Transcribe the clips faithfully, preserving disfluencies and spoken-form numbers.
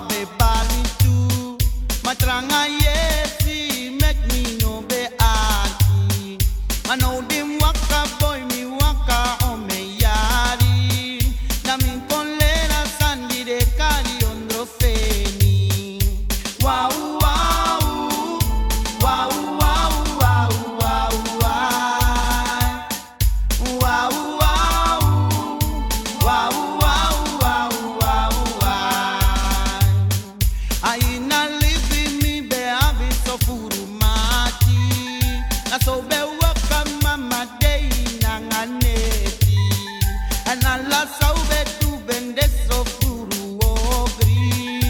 be bari tu. Ma tranga yesi meki mi no be arki. Ma now di mi waka boi, mi waka omen yari. Na mi kon leri a sani di den e kari ondro feni. Wow, wow, wow, wow, wow, wow, wow. Wow, wow, wow, wow, wow, wow, wow. A ini a libi mi ben abi so furu mati. Na so ben waka mama dei nanga neti. Èn ala san u ben du ben de so furu ogri.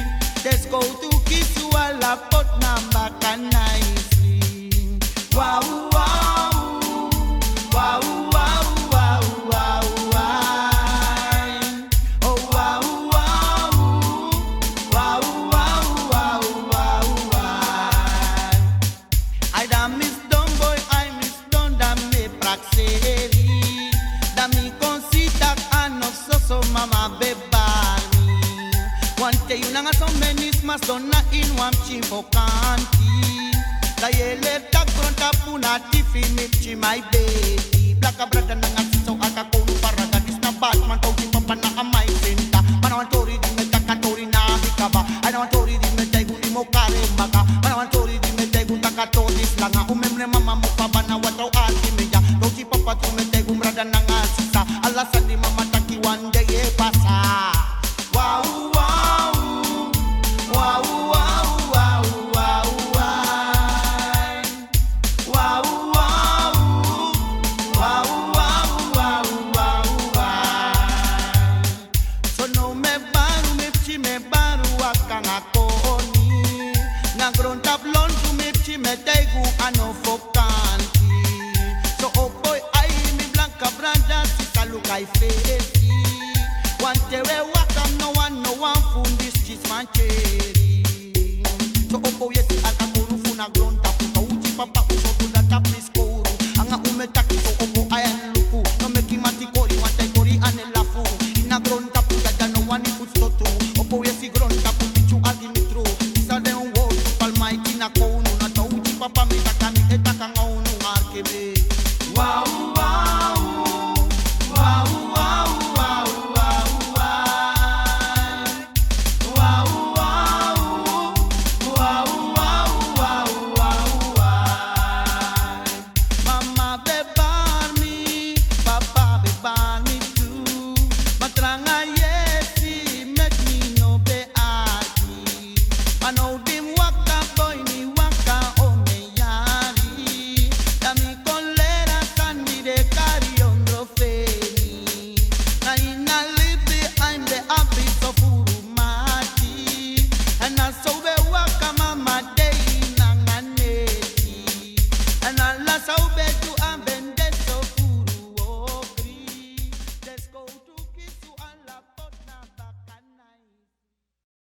Den skowtu kisi u ala poti na baka naisi. Wow, wow, wow, wow, wow, wow, wow. Oh, wow, wow, wow, wow, wow, wow, wow. Ai, dan mi sidon boi, ai, mi sidon, dan mi e prakseri. Dan mi kon si taki a no fu soso mama ben bari mi. Wan ten yu nanga someni sma sidon na ini wan pikin fokanti. Dan yu e leri taki grontapu na tifi, mi pikin, my baby. Blaka brada nanga sisa, u aka kownu faraga. Disi na Batman, Towti papa na a mai senta. Ma na wan tori di mi e taki, a tori na abi kaba. Ai, na wan tori di mi e taigi unu, di mi o kari en baka. Ma na wan tori di mi e taigi unu, taki a tori disi langa. Un memre mama mu kaba na watra u arki mi ya. Towti papa tu mi e taigi unu, brada nanga sisa. Ala sani di mama taki wan dei e pasa. Wow, wow, wow, wow, wow, wow, wow. Wow, wow, wow, wow, wow, wow, wow. So now mi e bari mi pikin, mi e bari waka nanga koni. Na grontapu lontu mi pikin, mi e taigi unu a no fokanti. So opo yu ai, mi blanka brada, sisa, luku a yu fesi. Wan ten wi e waka, no wan, no wan fu unu disi kisi mankeri. So opo yu e si